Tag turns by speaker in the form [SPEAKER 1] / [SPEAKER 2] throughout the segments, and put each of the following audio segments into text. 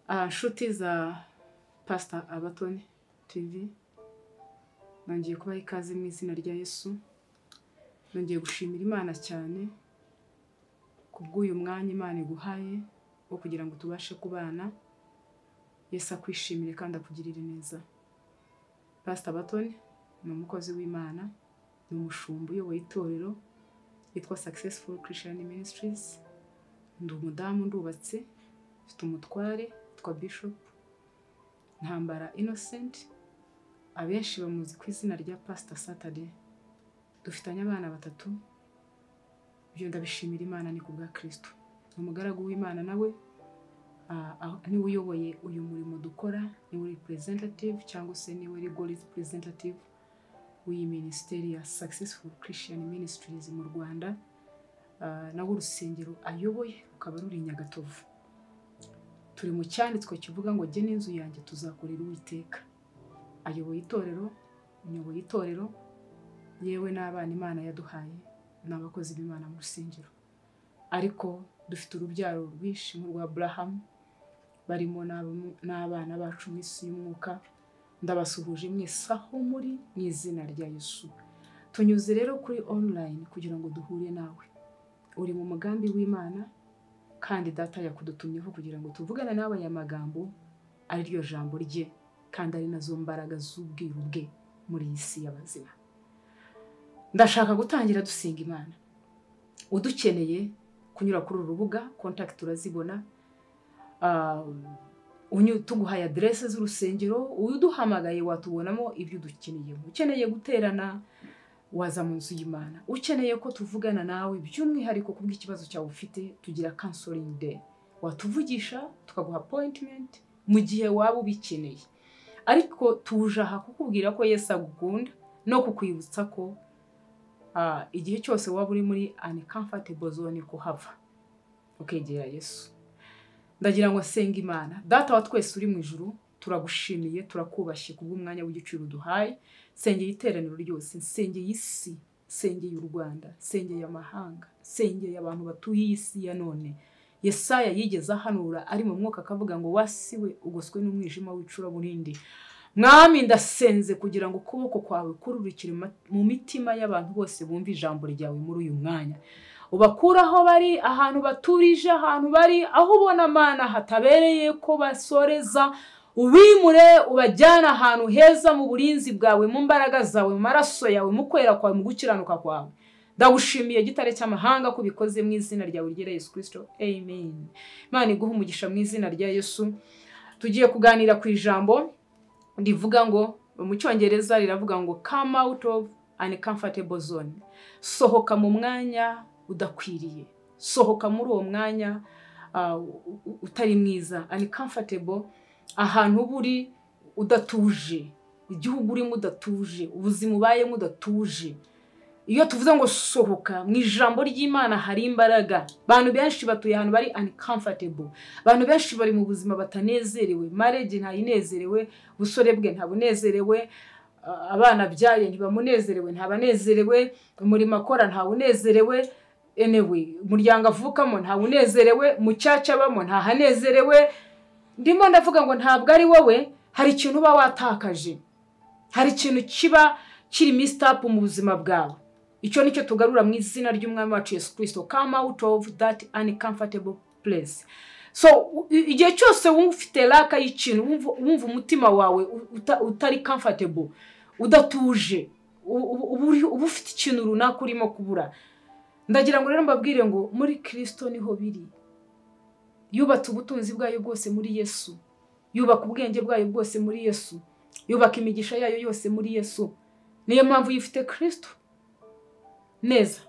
[SPEAKER 1] Nshuti za Pastor Abatoni TV, nongeye kubaha ikaze mu izina rya Yesu. Nongeye gushimira Imana cyane kubw'uyu mwanya Imana iguhaye wo kugira ngo tubashe kubana. Yesu akwishimire kandi akugirire neza. Pastor Abatoni ni umukozi w'Imana, ni umushumba uyoboye itorero yitwa Successful Christian Ministries. Ndi umudamu, ndubatse, mfite umutware witwa Bishop Ntambara Innocent, abenshi bamuzi ku izina rya Pastor Saturday. Dufitanye abana batatu, ibyo ndabishimira Imana ni ku bwa Kristo. Ni umugaragu w'Imana nawe, niwe uyoboye uyu murimo dukora, niwe representative cyangwa se niwe legal representative w'iyi minisiteri ya Successful Christian Ministries mu Rwanda. Nawe urusengero ayoboye rukaba ruri i Nyagatovu. Turi mu cyanditswe kivuga ngo jye n'inzu yanjye tuzakorera Uwiteka. Ayoboye itorero, nyoboye itorero, yewe n'abana Imana yaduhaye ni abakozi b'Imana mu rusengero. Ariko dufite urubyaro rwinshi nk'urwa Abraham, barimo n'abana bacu mu isi y'umwuka. Ndabasuhuje mwese aho muri mu izina rya Yesu. Tunyuze rero kuri online kugira ngo duhure nawe. Uri mu mugambi w'Imana kandi Data yakudutumyeho kugira ngo tuvugane nawe aya magambo, ari ryo jambo rye kandi ari nazo mbaraga z'ubwiru bwe muri iyi si y'abazima. Ndashaka gutangira dusenga Imana. Udukeneye kunyura kuri uru rubuga, contact turazibona, tuguhaye adresse z'urusengero, uduhamagaye watubonamo ibyo udukeneye. Ukeneye guterana waza mu nzu y'Imana. Ukeneye ko tuvugana nawe by'umwihariko kubw'ikibazo cyawe ufite, tugira counseling day. Watuvugisha tukaguha appointment mu gihe waba ubikeneye. Ariko tuje aha kukubwira ko Yesu agukunda no kukwibutsa ko igihe cyose waba uri muri uncomfortable zone kuhava ukegera Yesu. Ndagira ngo nsenga Imana. Data wa twese uri mu ijuru, turagushimiye, turakubashye kubw'umwanya w'igiciro uduhaye. Nsengeye iteraniro ryose, nsengeye isi, nsengeye u Rwanda, nsengeye amahanga, nsengeye abantu batuye iyi si ya none. Yesaya yigeze ahanura ari mu mwuka akavuga ngo wasiwe ugoswe n'umwijima w'icuraburindi. Mwami, ndasenze kugira ngo ukuboko kwawe kururukire mu mitima y'abantu bose bumva ijambo ryawe muri uyu mwanya. Ubakura aho bari, ahantu baturije, ahantu bari, aho ubona Mana hatabereye ko basoreza, ubimure ubajyana ahantu heza mu burinzi bwawe, mu mbaraga zawe, mu maraso yawe, mu kwera kwawe, mu gukiranuka kwawe. Ndagushimiye gitare cy'amahanga ko ubikoze mu izina ryawe ryera Yesu Kristo. Amen. Imana iguhe umugisha mu izina rya Yesu. Tugiye kuganira ku ijambo rivuga ngo, mu Cyongereza riravuga ngo come out of uncomfortable zone. Sohoka mu mwanya udakwiriye. Sohoka muri uwo mwanya utari mwiza, uncomfortable, ahantu uba uri udatuje, igihugu urimo udatuje, ubuzima ubayemo udatuje. Iyo tuvuze ngo sohoka, mu ijambo ry'Imana hari imbaraga. Abantu benshi batuye ahantu bari uncomfortable. Abantu benshi bari mu buzima batanezerewe, marriage ntayinezerewe, ubusore bwe ntabunezerewe, abana abyaye ntibamunezerewe, ntabanezerewe, umurimo akora ntawunezerewe, anyway, umuryango avukamo ntawunezerewe, mu cyaca abamo ntahanezerewe. Ndimo ndavuga ngo ntabwo ari wowe, hari ikintu uba watakaje, hari ikintu kiba kiri messed up mu buzima bwawe. Icyo nicyo tugarura mu izina ry'Umwami wacu Yesu Kristo. Come out of that uncomfortable place. So igihe cyose wumva ufite lack y'ikintu, wumva umutima wawe utari comfortable, udatuje, uba ufite ikintu runaka urimo kubura. Ndagira ngo rero mbabwire ngo muri Kristo niho biri. Yubatse ubutunzi bwayo bwose muri Yesu, yubaka ubwenge bwayo bwose muri Yesu, yubaka imigisha yayo yose muri Yesu. Niyo mpamvu iyo ufite Kristo neza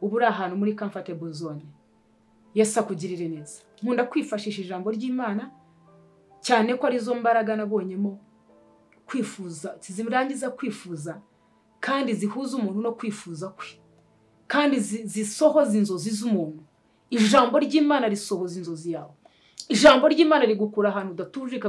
[SPEAKER 1] uba uri ahantu muri comfortable zone. Yesu akugirire neza. Nkunda kwifashisha ijambo ry'Imana cyane ko arizo mbaraga nabonyemo kwifuza, zirangiza kwifuza kandi zihuza umuntu no kwifuza kwe, kandi zisohoza inzozi z'umuntu. Ijambo ry'Imana risohoza inzozi yawe. Ijambo ry'Imana rigukura ahantu udatuje,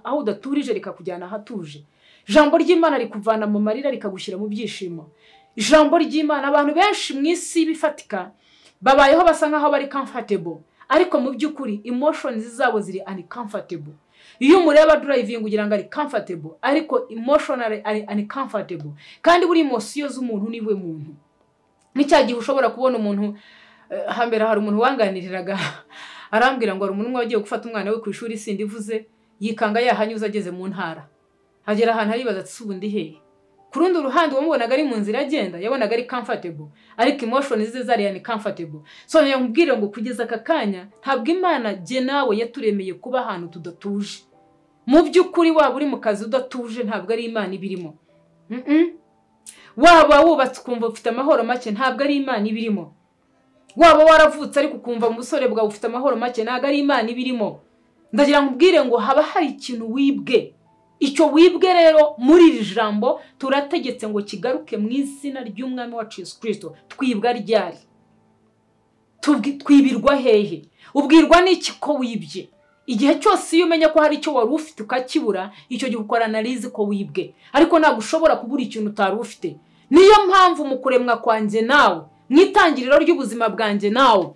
[SPEAKER 1] aho udaturije rikakujyana ahatuje. Ijambo ry'Imana rikuvana mu marira rikagushyira mu byishimo. Ijambo ry'Imana, abantu benshi mu isi bifatika babayeho basa nkaho bari comfortable, Ariko mu by'ukuri emotions zabo ziri uncomfortable. Iyo umureba driving ugira ngo ari comfortable, ariko emotionally ari uncomfortable. Kandi buri emotion z'umuntu niwe muntu. Ni cya gihe ushobora kubona umuntu, hambere hari umuntu wanganiriraga arambwira ngo hari umuntu umwe wagiye gufata umwana we ku ishuri, sindivuze, yikanga yahanyuze ageze mu ntara. Agera ahantu aribaza ati ubu ndi hehe? Ku rundi ruhande wamubonaga ari mu nzira agenda, yabonaga ari comfortable, ariko emotions ze zari uncomfortable. So nkubwire ngo kugeza aka kanya ntabwo Imana jye nawe yaturemeye kuba ahantu tudatuje. Mu by'ukuri waba uri mu kazi udatuje ntabwo ari Imana ibirimo. Waba wubatse ukumva ufite amahoro make ntabwo ari Imana ibirimo. Waba waravutse ariko ukumva mu busore bwawe ufite amahoro make ntabwo ari Imana ibirimo. Ndagira nkubwire ngo haba hari ikintu wibwe. Icyo wibwe rero muri iri jambo turategetse ngo kigaruke mu izina ry'Umwami wacu Yesu Kristo. Twibwa ryari? Twibirwa hehe? Ubwirwa n'iki ko wibye? Igihe cyose iyo umenya ko hari icyo wari ufite ukakibura, icyo gihe ukora analyse ko wibwe. Ariko ntabwo ushobora kubura ikintu utari ufite. Niyo mpamvu mu kuremwa kwanjye nawe, mu itangiriro ry'ubuzima bwanjye nawe,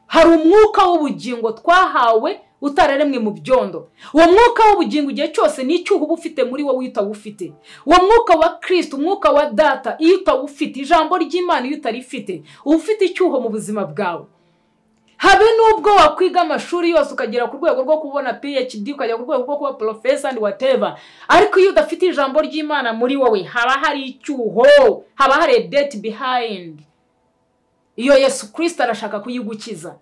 [SPEAKER 1] hari umwuka w'ubugingo twahawe utararemwe mu byondo. Uwo mwuka w'ubugingo igihe cyose n'icyuho uba ufite muri wowe utawufite. Uwo mwuka wa Kristo, umwuka wa Data, iyo utawufite, ijambo ry'Imana iyo utarifite, uba ufite icyuho mu buzima bwawe. Habe nubwo wakwiga amashuri yose ukagera ku rwego rwo kubona PhD, ukagera ku rwego rwo kuba professor and whatever, ariko iyo udafite ijambo ry'Imana muri wowe haba hari icyuho, haba hari debt behind. Iyo Yesu Kristo arashaka kuyigukiza.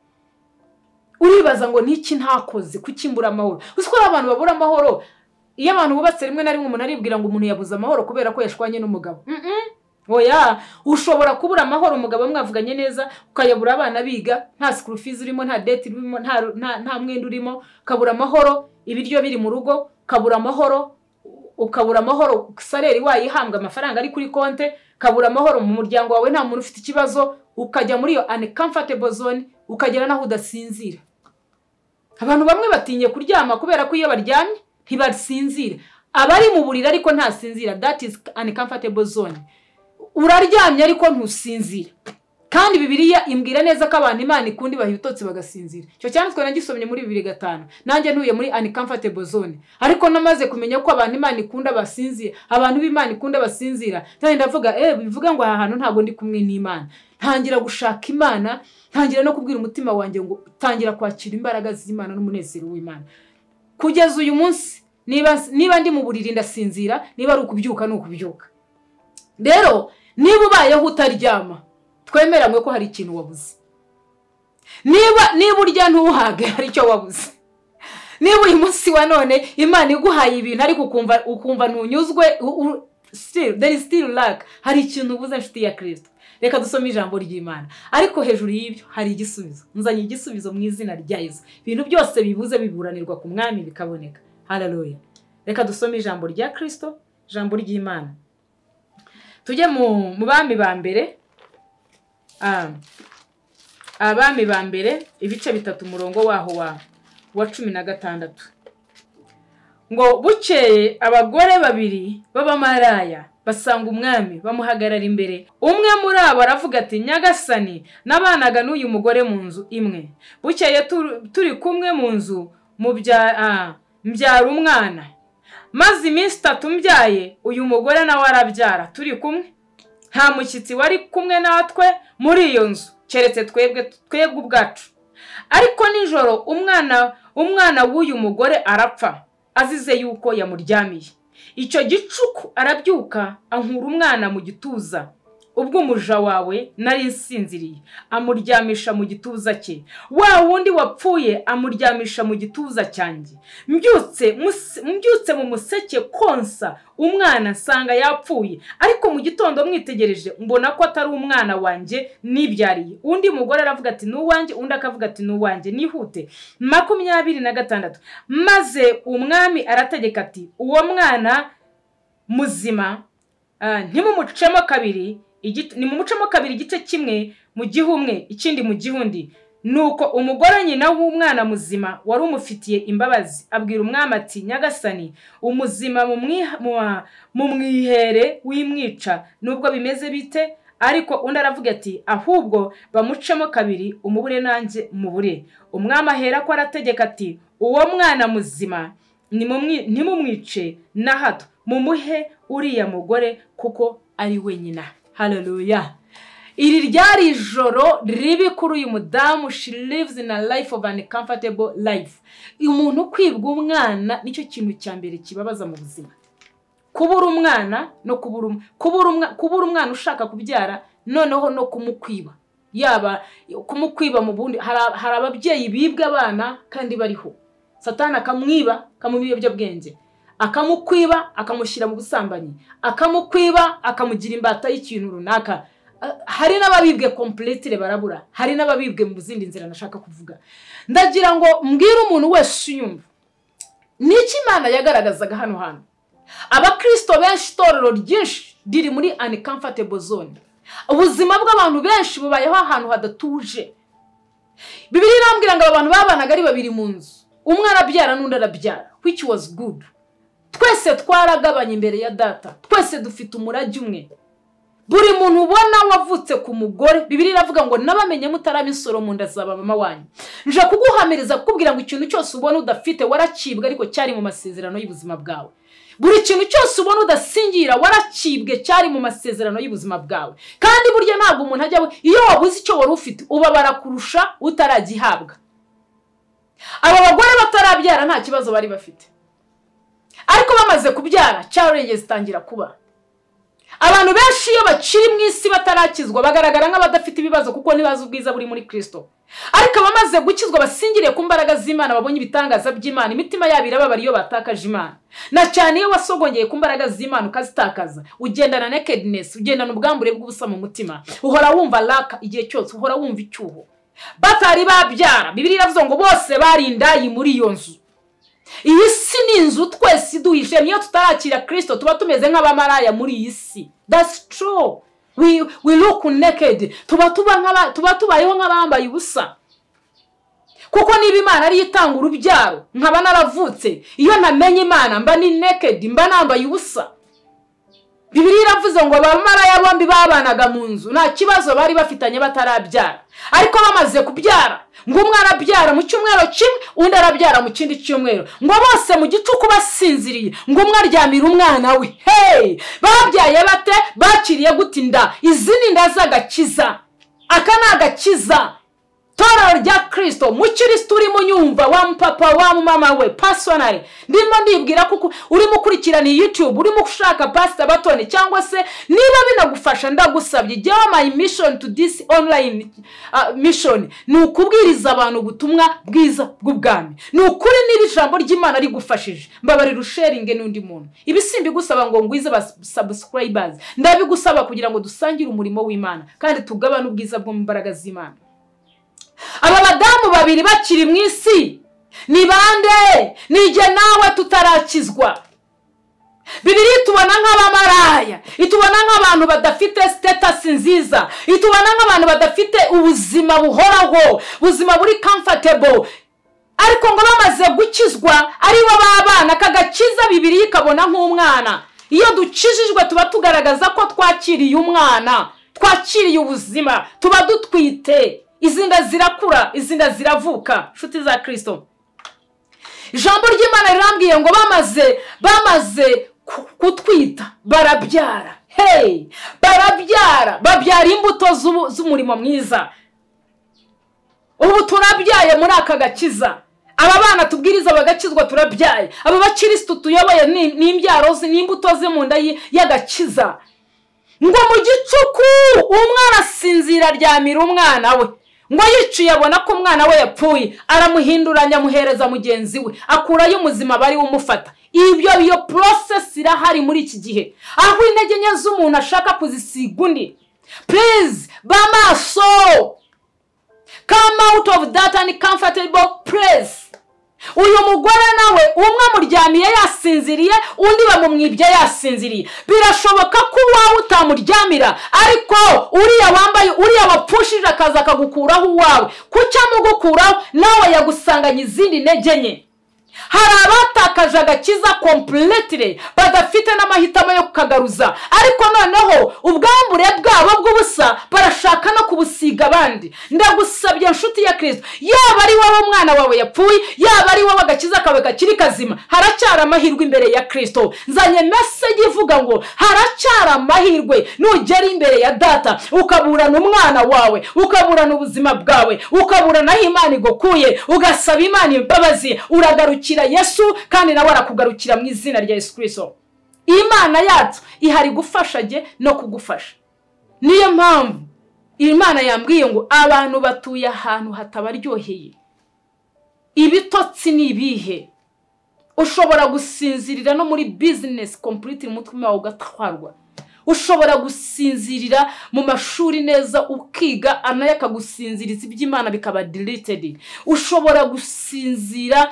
[SPEAKER 1] Uribaza ngo niki ntakoze kuki mbura amahoro? Uzi ko abantu babura amahoro? Iyo abantu bubatse rimwe na rimwe umuntu aribwira ngo umuntu yabuze amahoro kubera ko yashwanye n'umugabo. Oya, ushobora kubura amahoro umugabo mwavuganye neza, ukayabura abana biga, nta school fees urimo, nta debt urimo, nta mwenda urimo, ukabura amahoro ibiryo biri mu rugo, ukabura amahoro, ukabura amahoro salary wayihambwa amafaranga ari kuri konte, ukabura amahoro mu muryango wawe nta muntu ufite ikibazo, ukajya muri iyo uncomfortable zone, ukagera naho udasinzira. Abantu bamwe batinye kuryama kubera ko iyo baryamye ntibasinzira. Abari mu buriri ariko ntasinzira, that is uncomfortable zone. Uraryamye ariko ntusinzira. Kandi Bibiliya imbwira neza ko abantu Imana ikunda ibaha ibitotsi bagasinzira. Icyo cyanditswe nagisomye muri 2005. Nanjye ntuye muri uncomfortable zone. Ariko namaze kumenya ko abantu Imana ikunda basinzira, abantu b'Imana ikunda basinzira. Kandi ndavuga bivuga ngo aha hantu ntago ndi kumwe n'Imana. Ntangira gushaka Imana, ntangira no kubwira umutima wanjye ngo tangira kwakira imbaraga z'Imana n'umunezero w'Imana. Kugeza uyu munsi niba ndi mu buriri ndasinzira, niba ari ukubyuka ni ukubyuka. Rero niba ubayeho utaryama, twemeranywe ko hari ikintu wabuze. Niba urya ntuhage hari icyo wabuze. Niba uyu munsi wa none Imana iguhaye ibintu ariko ukumva ntunyuzwe, still there is still lack, hari ikintu ubuze nshuti ya Kristo. Reka dusome ijambo ry'Imana. Ariko hejuru y'ibyo hari igisubizo. Nzanye igisubizo mu izina rya Yesu. Ibintu byose bibuze biburanirwa ku Mwami bikaboneka. Haleluya. Reka dusome ijambo rya Kristo, ijambo ry'Imana. Tujye mu bami ba mbere. Abami ba mbere ibice 3 umurongo waho wa 16. Ngo bukeye abagore babiri b'abamaraya basanga umwami bamuhagarara imbere. Umwe muri abo aravuga ati Nyagasani, nabanaga n'uyu mugore mu nzu imwe. Bukeye turi kumwe mu nzu mbyara umwana. Maze iminsi 3 mbyaye, uyu mugore nawe arabyara turi kumwe. Nta mushyitsi wari kumwe natwe muri iyo nzu keretse twebwe ubwacu. Ariko nijoro umwana w'uyu mugore arapfa azize yuko yamuryamiye. Icyo gicuku arabyuka ankura umwana mu gituza, ubwo umuja wawe nari nsinziriye, amuryamisha mu gituza cye. Wa wundi wapfuye amuryamisha mu gituza cyanjye. Mbyutse mu museke konsa umwana nsanga yapfuye, ariko mu gitondo mwitegereje mbona ko atari umwana wanjye nibyariye. Undi mugore aravuga ati n'uwanjye, undi akavuga ati n'uwanjye. Nihute. 26. Maze umwami arategeka ati uwo mwana muzima ntimumucemo kabiri, nimumucemo kabiri igice kimwe mu gihumwe ikindi mu gihundi. Nuko umugore nyina w'umwana muzima wari umufitiye imbabazi abwira umwami ati Nyagasani, umuzima mu mwihere w'imwica, nubwo bimeze bite Ariko undi aravuga ati ahubwo bamucemo kabiri, umubure nanjye mubure. Umwami ahera ko arategeka ati uwo mwana muzima ntimumwice na hato, mumuhe uriya mugore kuko ari we nyina. Haleluya. Iri ryari ijoro ribi kuri uyu mudamu. She lives in a life of uncomfortable life. Umuntu kwibwa umwana nicyo kintu cya mbere kibabaza mu buzima. Kubura umwana no kubura umwana ushaka kubyara, noneho no kumukwiba. Yaba kumukwiba mu bundi, hari ababyeyi bibwa abana kandi bariho. Satani akamwiba, akamuha ibiyobyabwenge, akamukwiba akamushyira mu busambanyi, akamukwiba akamugira imbata y'ikintu runaka. Hari n'ababibwe completely barabura, hari n'ababibwe mu zindi nzira nashaka kuvuga. Ndagira ngo mbwire umuntu wese unyumva, niki Imana yagaragazaga hano hantu? Abakristo benshi, itorero ryinshi riri muri uncomfortable zone. Ubuzima bw'abantu benshi bubayeho ahantu hadatuje. Bibiliya irambwira ngo aba bantu babanaga ari babiri mu nzu, umwe arabyara n'undi arabyara, which was good. Twese twaragabanye imbere ya data, twese dufite umurage umwe. Buri muntu ubona wavutse ku mugore, Bibiliya iravuga ngo nabamenye mutaraba insoro mu nda za mama wanyu. Nje kuguhamiriza kukubwira ngo ikintu cyose ubona udafite warakibwe, ariko cyari mu masezerano y'ubuzima bwawe. Buri kintu cyose ubona udasingira warakibwe, cyari mu masezerano y'ubuzima bwawe. Kandi burya ntabwo umuntu ajya, iyo wabuze icyo wari ufite ubabara kurusha utaragihabwa. Aba bagore batarabyara nta kibazo bari bafite, ariko bamaze kubyara challenge zitangira kuba. Abantu benshi iyo bakiri mu isi batarakizwa bagaragara nk'abadafite ibibazo kuko ntibazi ubwiza buri muri Kristo. Ariko abamaze gukizwa basingiriye ku mbaraga z'Imana, babonye ibitangaza by'Imana, imitima yabo irababara iyo batakaje Imana. Na cyane iyo wasogongeye ku mbaraga z'Imana ukazitakaza, ugendana nakedness, ugendana ubwambure bw'ubusa mu mutima, uhora wumva laka igihe cyose, uhora wumva icyuho. Batari babyara, Bibiliya iravuze ngo bose bari indayi muri iyo nzu. Iyi si ni inzu twese iduhishe, niyo tutarakira Kristo tuba tumeze nk'abamaraya muri iyi si. That's true. We look naked. Tuba tubayeho nk'abambaye ubusa. Kuko niba Imana ari itanga urubyaro, nkaba naravutse, iyo ntamenye Imana mba ni naked, mba nambaye ubusa. Bibiliya iravuze ngo abamaraya bombi babanaga mu nzu, nta kibazo bari bafitanye batarabyara. Ariko bamaze kubyara, ngo umwe arabyara mu cyumweru kimwe, undi arabyara mu kindi cyumweru, ngo bose mu gicuku basinziriye, ngo umwe aryamira umwana we. Hey! Babyaye bate? Bakiriye gute inda? Izi ni inda z'agakiza. Aka ni agakiza. Torero rya Kristo, mukristo urimo unyumva, wa mupapa wa mama we, personally ndimo ndibwira kuko urimo ukurikirana YouTube, urimo ushaka Pastor Batoni, cyangwa se niba binagufasha ndagusabye, jyewe my mission to this online mission ni ukubwiriza abantu ubutumwa bwiza bw'ubwami. Ni ukuri niba ijambo ry'Imana rigufashije, mbabarira usharinge n'undi muntu. Ibi simbigusaba ngo ngwize ba subscribers, ndabigusaba kugira ngo dusangire umurimo w'Imana kandi tugabane ubwiza bwo mu mbaraga z'Imana. Aba badamu babiri bakiri mu isi ni bande? Nijye nawe tutarakizwa. Bibiliya itubona nk'abamaraya, itubona nk'abantu badafite status nziza, itubona nk'abantu badafite ubuzima buhoraho, ubuzima buri comfortable. Ariko ngo bamaze gukizwa ari bo babana kagakiza, Bibiliya ikabona nk'umwana. Iyo dukijijwe tuba tugaragaza ko twakiriye umwana, twakiriye ubuzima, tuba dutwite. Izinda zirakura, izinda ziravuka. Nshuti za Kristo, ijambo ry'Imana rirambwiye ngo bamaze kutwita barabyara. Hey, barabyara, babyara imbuto z'umurimo mwiza. Ubu turabyaye muri aka gakiza. Aba bana tubwiriza bagakizwa turabyaye. Aba bakristo tuyoboye ni imbyaro n'imbuto ze mu nda y'agakiza. Ngo mu gicuku umwana asinzira aryamira umwana we, ngo yiciye abona ko umwana we yapfuye, aramuhinduranya amuhereza mugenzi we, akurayo umuzima bari umufata. Ibyo iyo process irahari muri iki gihe, aho intege nke z'umuntu ashaka kuzisiga undi. Please, ba maso, come out of that uncomfortable place. Uyu mugore nawe umwe amuryamiye yasinziriye, undi bamumwibye yasinziriye. Birashoboka ko uwawe utamuryamira, ariko uriya wambaye, uriya wapfushije akaza akagukuraho uwawe. Kuki amugukuraho? Nawe yagusanganye izindi ntege nke. Hari abatakaje agakiza completely, badafite n'amahitamo yo kukagaruza, ariko noneho ubwambure bwabo bw'ubusa barashaka no kubusiga abandi. Ndagusabye nshuti ya Kristo, yaba ari wowe umwana wawe yapfuye, yaba ari wowe agakiza kawe kakiri kazima, haracyari amahirwe imbere ya Kristo. Nzanye message ivuga ngo haracyari amahirwe. Nugera imbere ya data ukaburana umwana wawe, ukaburana ubuzima bwawe, ukaburana aho Imana igukuye, ugasaba Imana imbabazi, uragarukira Yesu kandi nawe arakugarukira mu izina rya Yesu Kristo. Imana yacu ihari gufasha jye no kugufasha. Niyo mpamvu Imana yambwiye ngo abantu batuye ahantu hatabaryoheye. Ibitotsi ni ibihe? Ushobora gusinzirira no muri business complete, umutwe wawe ugatwarwa. Ushobora gusinzirira mu mashuri neza ukiga, anaye akagusinziriza iby'Imana bikaba deleted. Ushobora gusinzira,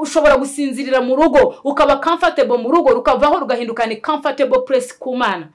[SPEAKER 1] ushobora gusinzirira mu rugo ukaba comfortable mu rugo, rukavaho rugahinduka ni comfortable place ku Mana.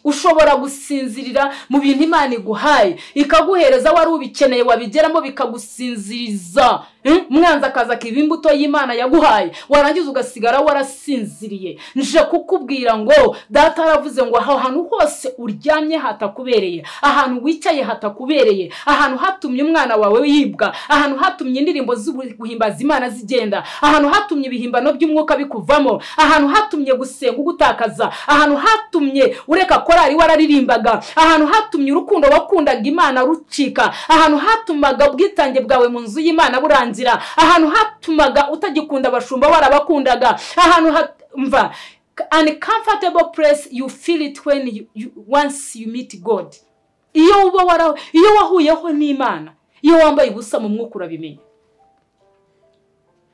[SPEAKER 1] Ushobora gusinzirira mu bintu Imana iguhaye, ikaguhereza wari ubikeneye, wabigeramo bikagusinziriza. Umwanzi akaza akiba imbuto y'Imana yaguhaye, warangiza ugasigara warasinziriye. Nje kukubwira ngo data aravuze ngo aho hantu hose uryamye hatakubereye, ahantu wicaye hatakubereye, ahantu hatumye umwana wawe yibwa, ahantu hatumye indirimbo z'uguhimbaza Imana zigenda, ahantu hatumye ibihimbano by'umwuka bikuvamo, ahantu hatumye gusenga ugutakaza, ahantu hatumye ureka korari wararirimbaga, ahantu hatumye urukundo wakundaga Imana rucika, ahantu hatumaga ubwitange bwawe mu nzu y'Imana burangira, ahantu hatumaga utagikunda abashumba warabakundaga, ahantu mva uncomfortable place you feel it when you once you meet God. Iyo uba wara, iyo wahuyeho n'Imana, iyo wambaye ubusa mu mwuka urabimenya.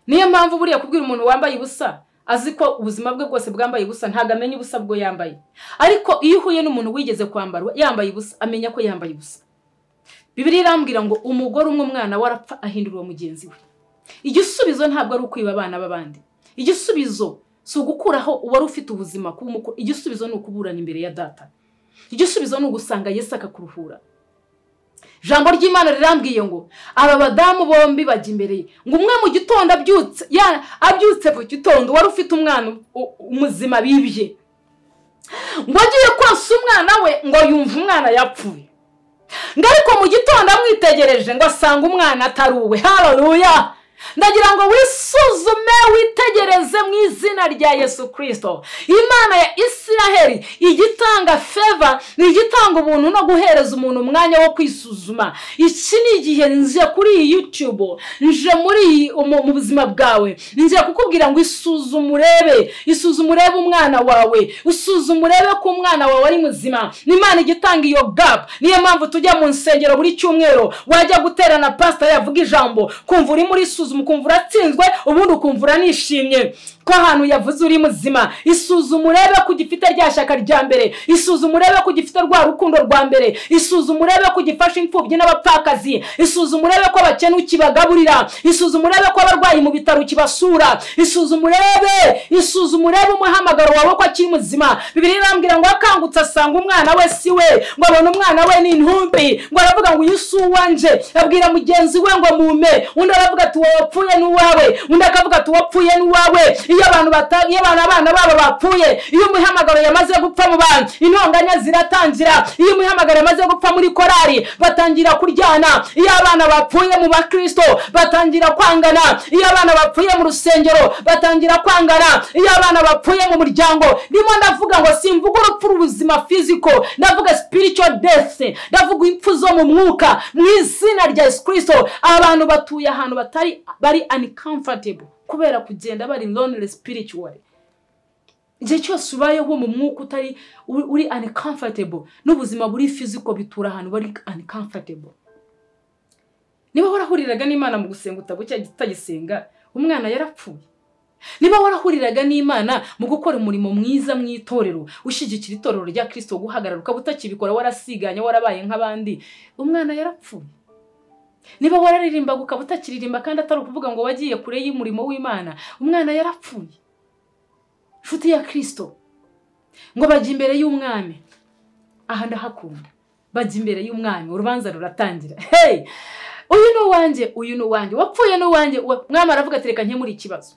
[SPEAKER 1] Niyo mpamvu buriya kubwira umuntu wambaye ubusa azi ko ubuzima bwe bwose bwambaye ubusa, ntago amenya ubusa bwo yambaye. Ariko iyo uhuye n'umuntu wigeze kwambarwa yambaye ubusa, amenya ko yambaye ubusa. Bibiliya irambwira ngo umugore umwe umwana warapfa ahindura mugenzi we. Igisubizo ntabwo ari ukwiba abana b'abandi. Igisubizo si ugukuraho uwari ufite ubuzima kuba, igisubizo ni ukuburana imbere ya data. Igisubizo ni ugusanga Yesu akakuruhura. Jambo ry'Imana rirambwiye ngo aba badamu bombi bajya imbere ye, ngo umwe mu gitondo abyutse mu gitondo wari ufite umwana muzima bibye, ngo agiye konsa umwana we ngo yumve umwana yapfuye, ngo ariko mu gitondo amwitegereje ngo asanga umwana atari uwe. Haleluya! Ndagira ngo wisuzume, witegereze mu izina rya Yesu Kristo. Imana ya Isiraheli igitanga favor, igitanga ubuntu no guhereza umuntu umwanya wo kwisuzuma. Iki ni igihe nje kuri iyi YouTube, nje muri mu buzima bwawe, nje kukubwira ngo isuzume urebe, isuzume urebe umwana wawe, usuzume urebe ko umwana wawe ari muzima. Imana igitanga iyo gap. Niyo mpamvu tujya mu nsengero buri cyumweru, wajya guterana pastor yavuga ijambo, kumva uri muri isuzuma, ukumva uratsinzwe, ubundi ukumva uranishimye ko ahantu yavuze uri muzima. Isuzume urebe ko ugifite rya shyaka rya mbere, isuzume urebe ko ugifite rwa rukundo rwa mbere, isuzume urebe ko ugifasha imfubyi n'abapfakazi, isuzume urebe ko abakene ukibagaburira, isuzume urebe ko abarwayi mu bitaro ukibasura, isuzume urebe umuhamagaro wawe ko akiri muzima. Bibiliya irambwira ngo akangutse asanga umwana we si we, ngo abona umwana we ni intumbi, ngo aravuga ngo uyu si uwanje, abwira mugenzi we ngo mume, undi aravuga ati wapfuye n'uwawe, undi akavuga ati wapfuye n'uwawe. Iyo abantu abana babo bapfuye, iyo umuhamagaro yamaze gupfa mu bantu, intonganya ziratangira. Iyo umuhamagaro yamaze gupfa muri korari, batangira kuryana. Iyo abana bapfuye mu bakristo, batangira kwangana. Iyo abana bapfuye mu rusengero, batangira kwangana. Iyo abana bapfuye mu muryango, ndimo ndavuga ngo simvuga urupfu rw'ubuzima physical, ndavuga spiritual death, ndavuga impfu zo mu mwuka. Mu izina rya Yesu Kristo, abantu batuye ahantu batari bari uncomfortable kubera kugenda bari lonely spiritually. Igihe cyose ubayeho mu mwuka utari uri uncomfortable, n'ubuzima buri physical bitura ahantu bari uncomfortable. Niba warahuriraga n'Imana mu gusenga utabucya utagisenga, umwana yarapfuye. Niba warahuriraga n'Imana mu gukora umurimo mwiza mu itorero, ushyigikira itorero rya Kristo, guhagarara ukaba utakibikora, warasiganye, warabaye nk'abandi, umwana yarapfuye. Niba wararirimbaga ukaba utakiririmba kandi atari ukuvuga ngo wagiye kure y'umurimo w'Imana, umwana yarapfuye. Nshuti ya Kristo, ngo bajya imbere y'umwami. Aha ndahakunda, bajya imbere y'umwami, urubanza ruratangira. Hey! Uyu ni uwanjye, uyu ni uwanjye, wapfuye ni uwanjye. Mwami aravuga ati reka nkemure ikibazo.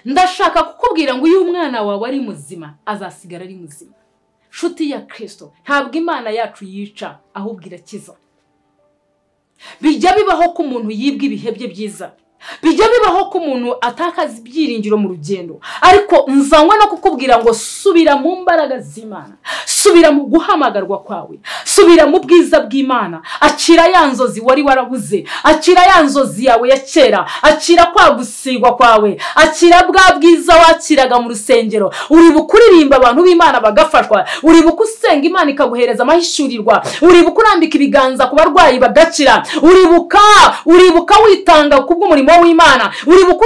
[SPEAKER 1] Ndashaka kukubwira ngo uyu mwana wawe ari muzima azasigara ari muzima. Shuti ya Kristo, ntabwo Imana yacu yica ahubwo irakiza. Bijya bibaho ko umuntu yibwa ibihe bye byiza, bijya bibaho ko umuntu atakaza ibyiringiro mu rugendo, ariko nzanywe no kukubwira ngo subira mu mbaraga z'Imana, subira mu guhamagarwa kwawe, subira mu bwiza bw'Imana. Akira ya nzozi wari warabuze, akira ya nzozi yawe ya kera, akira kwa gusigwa kwawe, akira bwa bwiza wakiraga mu rusengero. Uribuka kuririmba abantu b'Imana bagafashwa, uribuka usenga Imana ikaguhereza amahishurirwa, uribuka urambika ibiganza ku barwayi bagakira, uribuka witanga kubw'umurimo w'Imana, uribuka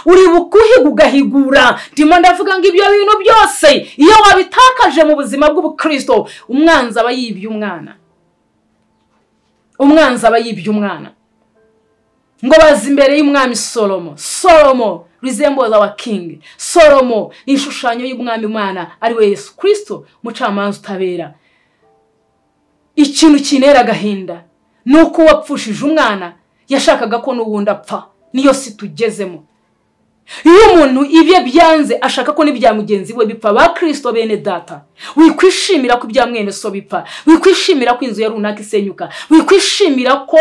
[SPEAKER 1] uhiga ugahigura. Ndimo ndavuga ngo ibyo bintu byose iyo wabitakaje mu buzima bw'ubukristo, umwanzi aba yibye umwana. Umwanzi aba yibye umwana. Ngo baza imbere y'umwami Solomo. Solomo resembles our king. Solomo ni ishushanyo y'umwami Imana ari we Yesu Kristo, mucamanza utabera. Ikintu kinera agahinda nuko wapfushije umwana yashakaga ko n'ubundi apfa. Niyo si tugezemo. Iyo umuntu ibye byanze ashaka ko n'ibya mugenzi we bipfa. Ba Kristo bene data, wikwishimira ko ibya mwene so bipfa, wikwishimira ko inzu ya runaka isenyuka, wikwishimira ko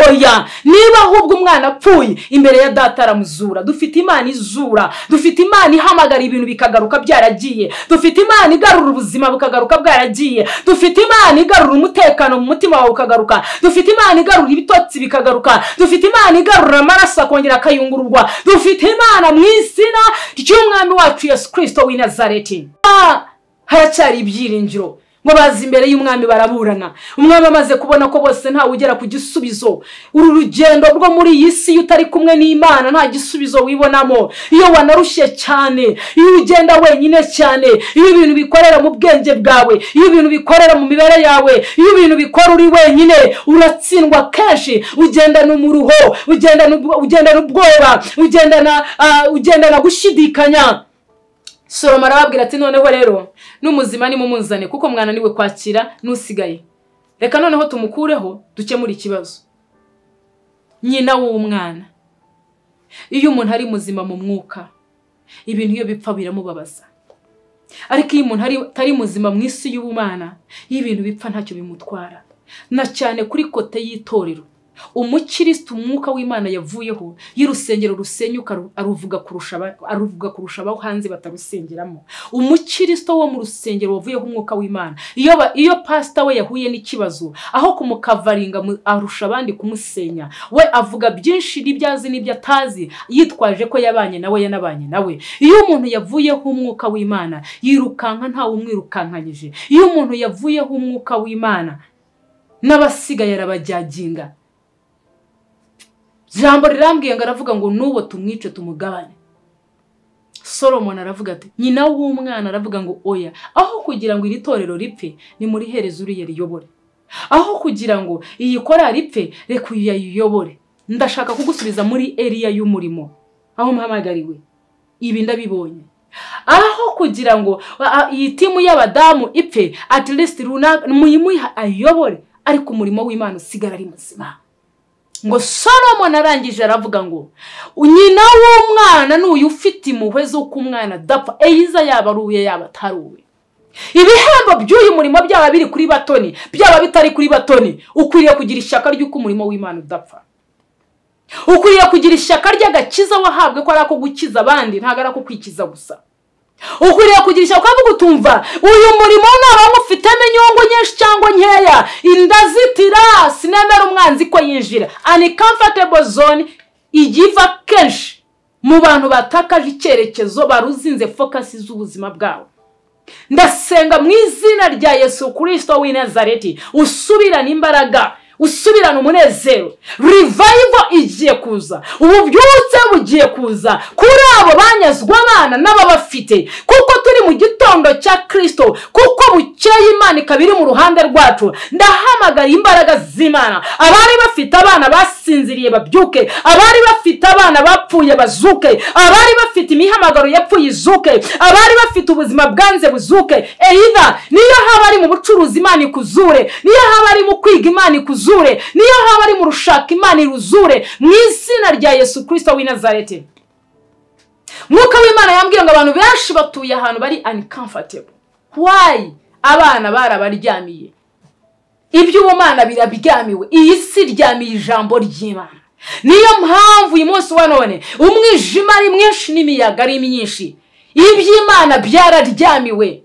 [SPEAKER 1] oya. Niba ahubwo umwana apfuye imbere ya data aramuzura. Dufite Imana izura, dufite Imana ihamagara ibintu bikagaruka byaragiye, dufite Imana igarura ubuzima bukagaruka bwaragiye, dufite Imana igarura umutekano mu mutima wawe ukagaruka, dufite Imana igarura ibitotsi bikagaruka, dufite Imana igarura amaraso akongera akayungururwa, dufite Imana mu izina ry'umwami wacu Yesu Kristo w'i Nazareti. Haracyari ibyiringiro. Ngo baza imbere y'umwami baraburana. Umwami amaze kubona ko bose ntawe ugera ku gisubizo. Uru rugendo rwo muri iyi si iyo utari kumwe n'Imana nta gisubizo wibonamo. Iyo wanarushye cyane, iyo ugenda wenyine cyane, iyo ibintu bikorera mu bwenge bwawe, iyo ibintu bikorera mu mibere yawe, iyo ibintu bikora uri wenyine, uratsindwa kenshi. Ugendana umuruho, ugendana ubwoba, ugendana gushidikanya. Solomo arababwira ati noneho rero n'umuzima nimumuzane kuko mwananiwe kwakira n'usigaye. Reka noneho tumukureho dukemure ikibazo. Nyina w'umwana, iyo umuntu ari muzima mu mwuka, ibintu iyo bipfa biramubabaza. Ariko iyo umuntu atari muzima mu isi y'ubumana, iyo ibintu bipfa ntacyo bimutwara. Na cyane kuri kote y'itorero, umukristo umwuka w'Imana yavuyeho, y'urusengero rusenyuka aruvuga kurusha abaho hanze batarusengeramo. Umukristo wo mu rusengero wavuyeho umwuka w'Imana, iyo pastor we yahuye n'ikibazo, aho kumukavaringa arusha abandi kumusenya, we avuga byinshi n'ibyazi n'ibyo atazi, yitwaje ko yabanye nawe yanabanye nawe. Iyo umuntu yavuyeho umwuka w'Imana yirukanka ntawe umwirukankanyije. Iyo umuntu yavuyeho umwuka w'Imana n'abasigaye arabajyaginga. Jambo rirambwiye ngo aravuga ngo nubo tumwice tumugabane. Solomon aravuga ati nyina w'umwana aravuga ngo oya, aho kugira ngo iri torero ripfe ni muri hereza uriye riyobore, aho kugira ngo iyi korari ripfe reka uyu yayiyobore. Ndashaka kugusubiza muri area y'umurimo aho mpamagariwe. Ibi ndabibonye. Aho kugira ngo iyi timu y'abadamu ipfe, at least runaka muyimuha ayobore, ariko umurimo w'Imana usigara ari muzima. Ngo Solomon arangije aravuga ngo nyina w'umwana n'uyu ufite impuhwe z'uko umwana adapfa, eyiza yaba aruye yaba ataruwe. Ibihembo by'uyu murimo byaba biri kuri batoni, byaba bitari kuri batoni, ukwiriye kugira ishyaka ry'uko umurimo w'Imana udapfa. Ukwiriye kugira ishyaka ry'agakiza wahabwe ko ari ako gukiza abandi, ntabwo ari ako kwikiza gusa. Ukwiriye kugira ishyaka ukavuga utumva uyu murimo naba mufitemo inyungu nyinshi cyangwa nkeya, indazitira sinemera umwanzi ko yinjira. Uncomfortable zone igiva kenshi mu bantu batakaje icyerekezo, baruzinze focus z'ubuzima bwabo. Ndasenga mu izina rya Yesu Kristo w'i Nazareti, usubirane imbaraga, usubirane umunezero. Revival igiye kuza, ububyutse bugiye kuza kuri abo banyazwe abana n'ababafite. bafite, kuko turi mu gitondo cya Kristo, kuko bukeye Imana ikaba iri mu ruhande rwacu. Ndahamagara imbaraga z'Imana. Abari bafite abana basinziriye babyuke, abari bafite abana bapfuye bazuke, abari bafite imihamagaro yapfuye izuke, abari bafite ubuzima bwanze buzuke. Either niyo haba ari mu bucuruzi Imana ikuzure, niyo haba ari mu kwiga Imana ikuzure, niyo haba ari mu rushaka Imana iruzure, mu izina rya Yesu Kristo w'i Nazareti. Mwuka w'Imana yambwiye ngo abantu benshi batuye ahantu bari uncomfortable. Why? Abana barabaryamiye. Iby'ubumana birabyamiwe. Iyi si ryamiye ijambo ry'Imana. Niyo mpamvu uyu munsi wa none umwijima ari mwinshi n'imiyaga ari myinshi. Iby'Imana byararyamiwe,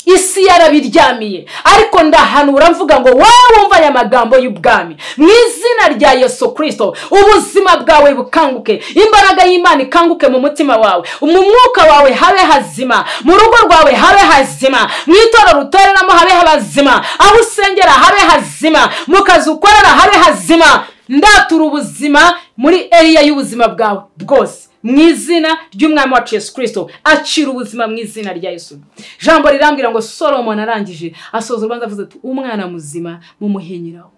[SPEAKER 1] isi yarabiryamiye. Ariko ndahanura mvuga ngo wowe wumva aya magambo y'ubwami, mu izina rya Yesu Kristo, ubuzima bwawe bukanguke, imbaraga y'Imana ikanguke mu mutima wawe, mu mwuka wawe habe hazima, mu rugo rwawe habe hazima, mu itorero utoreramo habe hazima, aho usengera habe hazima, mu kazi ukorera habe hazima. Ndatura ubuzima muri area y'ubuzima bwawe bwose, mu izina ry'Umwami wacu Yesu Kristo. Akira ubuzima mu izina rya Yesu. Jambo rirambwira ngo Solomon arangije asoza urubanza avuze ati umwana muzima mumuhinyiraho.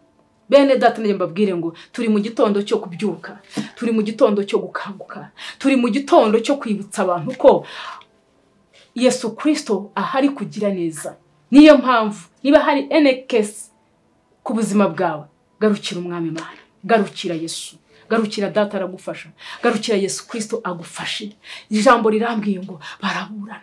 [SPEAKER 1] Bene data njye mbabwire ngo turi mu gitondo cyo kubyuka, turi mu gitondo cyo gukanguka, turi mu gitondo cyo kwibutsa abantu ko Yesu Kristo ahari kugira neza. Niyo mpamvu niba hari any case ku buzima bwawe, garukira Umwami Imana, garukira Yesu, garukira data aragufasha, garukira Yesu Kristo agufashe. Ijambo rirambwiye ngo baraburana.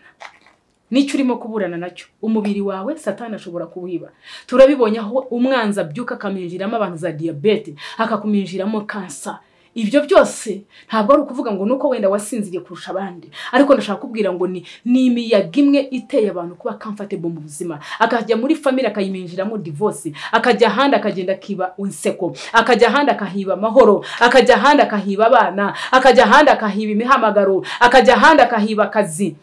[SPEAKER 1] Nicyo urimo kuburana nacyo, umubiri wawe Satani ashobora kuwiba. Turabibonye aho umwanzi abyuka akaminjiramo abantu za diyabete, akakuminjiramo kansa. Ibyo byose ntabwo ari ukuvuga ngo nuko wenda wasinziriye kurusha abandi, ariko ndashaka kubwira ngo ni imiyaga imwe iteye abantu kuba comfortable mu buzima. Akajya muri family akayiminjiramo divorce, akajya ahandi akagenda akiba inseko, akajya ahandi akahiba amahoro, akajya ahandi akahiba abana, akajya ahandi akahiba imihamagaro, akajya ahandi akahiba akazi.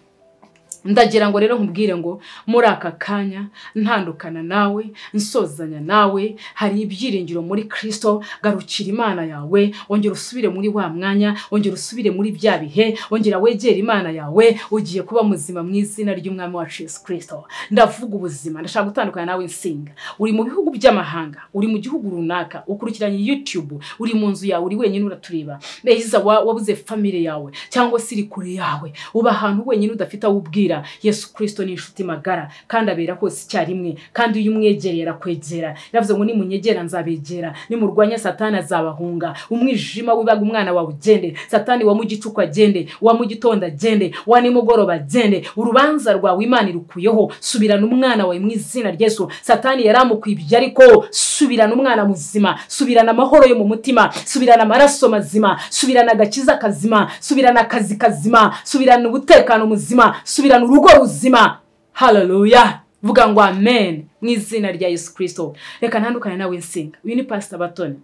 [SPEAKER 1] Ndagira ngo rero nkubwire ngo muri aka kanya ntandukana nawe, nsozanya nawe, hari ibyiringiro muri Kristo. Garukira Imana yawe, ongera usubire muri wa mwanya, ongera usubire muri bya bihe, ongera wegere Imana yawe, ugiye kuba muzima mu izina ry'Umwami wacu Yesu Kristo. Ndavuga ubuzima, ndashaka gutandukana nawe nsinga. Uri mu bihugu by'amahanga, uri mu gihugu runaka, ukurikiranye YouTube, uri mu nzu yawe, uri wenyine uratureba. Mbese wabuze family yawe cyangwa se iri kure yawe, uba ahantu wenyine udafite aho ubwira. Yesu Kristo ni inshuti magara kandi abera hose icyarimwe, kandi uyu umwegereye arakwegera. Yavuze ngo nimunyegera nzabegera, nimurwanya Satani azabahunga. Umwijima wibaga umwana wawe ugende, Satani wa mu gicuku agende, wa mu gitondo agende, wa nimugoroba agende. Urubanza rwawe Imana irukuyeho, subirana umwana wawe mu izina rya Yesu. Satani yaramukwibye ariko subirana umwana muzima, subirana amahoro yo mu mutima, subirana amaraso mazima, subirana agakiza kazima, subirana akazi kazima, subirana ubutekano muzima, subirana urugo ruzima. Haleluya. Vuga ngo amen mu izina rya Yesu Kristo. Reka ntandukane nawe nsinga. Uyu ni Pastor Batoni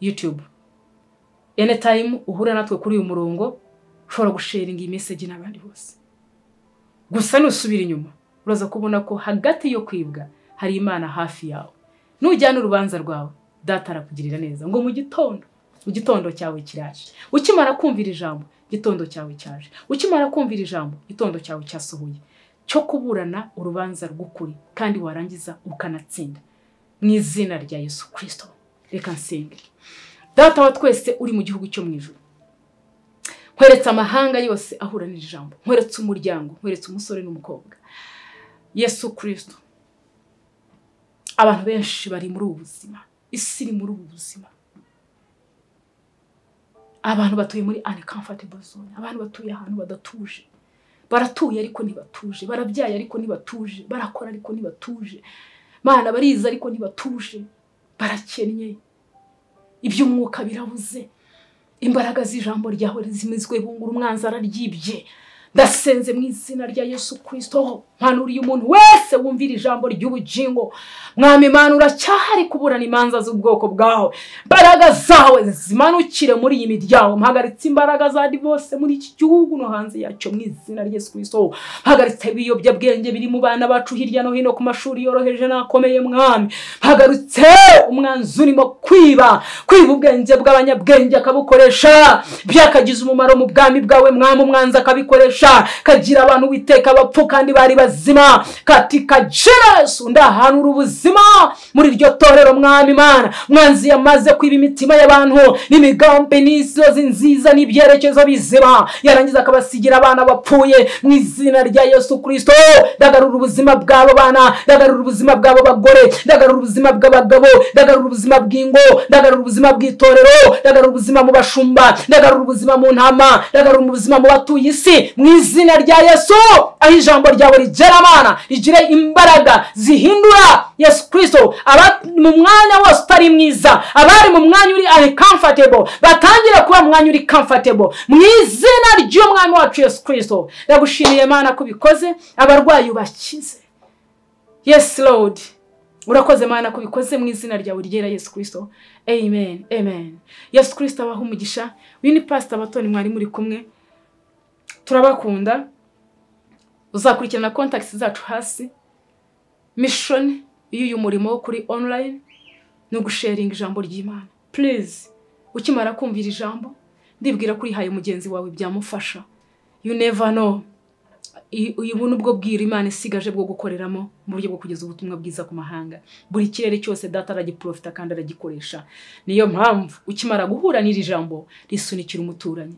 [SPEAKER 1] YouTube. Anytime uhura natwe kuri uyu murongo, ushobora gusharinga iyi message n'abandi bose. Gusa nusubira inyuma uraza kubona ko hagati yo kwibwa hari Imana hafi yawe. Nujyana urubanza rwawe, data arakugirira neza. Ngo mu gitondo, igitondo cyawe kiraje. Ukimara kumvira ijambo, igitondo cyawe cyaje. Ukimara kumvira ijambo, igitondo cyawe cyasohoye cyo kuburana urubanza rw'ukuri, kandi warangiza ukanatsinda mu izina rya Yesu Kristo. Reka nsenge. Data wa twese uri mu gihugu cyo mu ijuru, nkweretse amahanga yose ahura n'ijambo, nkweretse umuryango, nkweretse umusore n'umukobwa. Yesu Kristo, abantu benshi bari muri ubu buzima, isi iri muri ubu buzima. Abantu batuye muri uncomfortable zone, abantu batuye ahantu badatuje. Baratuye ariko ntibatuje, barabyaye ariko ntibatuje, barakora ariko ntibatuje, Mana bariza ariko ntibatuje, barakennye, iby'umwuka birabuze, imbaraga z'ijambo ryawe zimizwe bungura, umwanzi araryibye. Ndasenze mu izina rya Yesu Kristo, mpanuriye umuntu wese wumvira ijambo ry'ubugingo. Mwami Imana, uracyahari kuburana imanza z'ubwoko bwawe. Imbaraga zawe zimanukire muri iyi miryango. Mpagaritse imbaraga za divorce muri iki gihugu no hanze yacyo mu izina rya Yesu Kristo. Mpagaritse ibiyobyabwenge biri mu bana bacu hirya no hino ku mashuri yoroheje n'akomeye. Mwami, mpagaritse umwanzi urimo kwiba ubwenge bw'abanyabwenge akabukoresha byakagize umumaro mu bwami bwawe Mwami. Umwanzi akabikoresha kagira abantu Uwiteka bapfu kandi bari bazima. Katika jina Yesu ndahanura ubuzima muri iryo torero Mwami Imana. Mwanzi yamaze kwiba imitima y'abantu n'imigambi n'isozi nziza n'ibyerekezo bizima, yarangiza akabasigira abana bapfuye. Mu izina rya Yesu Kristo ndagarura ubuzima bw'abo bana, ndagarura ubuzima bw'abo bagore, ndagarura ubuzima bw'abagabo, ndagarura ubuzima bw'ingo, ndagarura ubuzima bw'itorero, ndagarura ubuzima mu bashumba, ndagarura ubuzima mu ntama, ndagarura ubuzima mu batuye isi. Mu izina rya Yesu, aho ijambo ryawe rigera Mana, rigire imbaraga zihindura Yesu Kristo. Aba mu mwanya wose utari mwiza, abari mu mwanya uri uncomfortable batangira kuba mu mwanya uri comfortable. Mu izina ry'Umwami wacu Yesu Kristo ndagushimiye Mana ko ubikoze, abarwayi ubakize. Yes Lord, urakoze Mana ko ubikoze mu izina ryawe ryera Yesu Kristo. Amen, amen. Yesu Kristo abahe umugisha. Uyu ni Pastor Batoni mwari muri kumwe, turabakunda. Uzakurikirana contacts zacu hasi. Mission y'uyu murimo wo kuri online ni ugusharinga ijambo ry'Imana. Please, ukimara kumvira ijambo ndibwira ko urihaye mugenzi wawe byamufasha. You never know. Uyu nubwo bwira Imana isigaje bwo gukoreramo mu buryo bwo kugeza ubutumwa bwiza ku mahanga. Buri kirere cyose data aragiprofita kandi aragikoresha. Niyo mpamvu ukimara guhura n'iri jambo risunikira umuturanyi.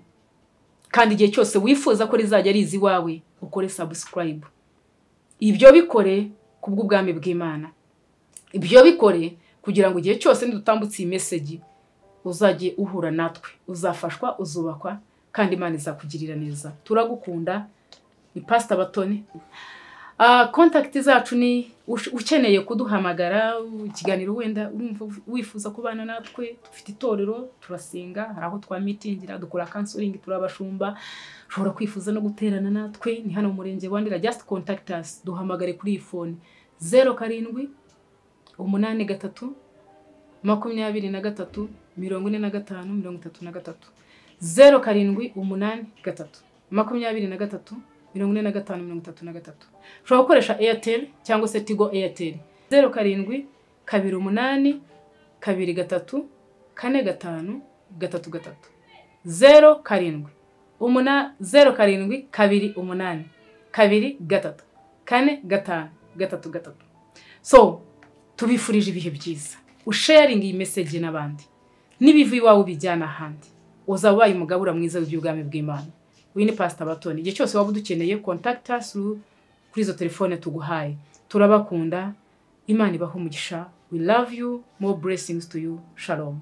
[SPEAKER 1] Kandi igihe cyose wifuza ko rizajya riza iwawe ukore subscribe. Ibyo bikore kubw'ubwami bw'Imana. Ibyo bikore kugira ngo igihe cyose nidutambutse iyi message uzajye uhura natwe, uzafashwa, uzubakwa kandi Imana izakugirira neza. Turagukunda. Ni Pastor Batoni. Contact zacu ni ukeneye kuduhamagara ikiganiro, wenda urumva wifuza kubana natwe, dufite itorero, turasenga, hari aho twamitingira, dukora counseling, turabashumba. Ushobora kwifuza no guterana natwe, ni hano mu murenge wa Ndera. Just contact us, duhamagare kuri iyi phone 07 83 23 45 33, 07 83 23 45 33. Ushobora gukoresha Airtel cyangwa se Tigo Airtel 07 28 23 45 33, 07 8 07 28 23 45 33. So tubifurije ibihe byiza. Usharinga iyi message n'abandi, nibiva iwawe ubijyana ahandi, uzaba ubaye umugabura mwiza w'iby'ubwami bw'Imana. Uyu ni Pastor Batoni. Igihe cyose waba udukeneye contact us kuri izo telefone tuguhaye. Turabakunda. Imana ibahe umugisha. We love you. More blessings to you. Shalom.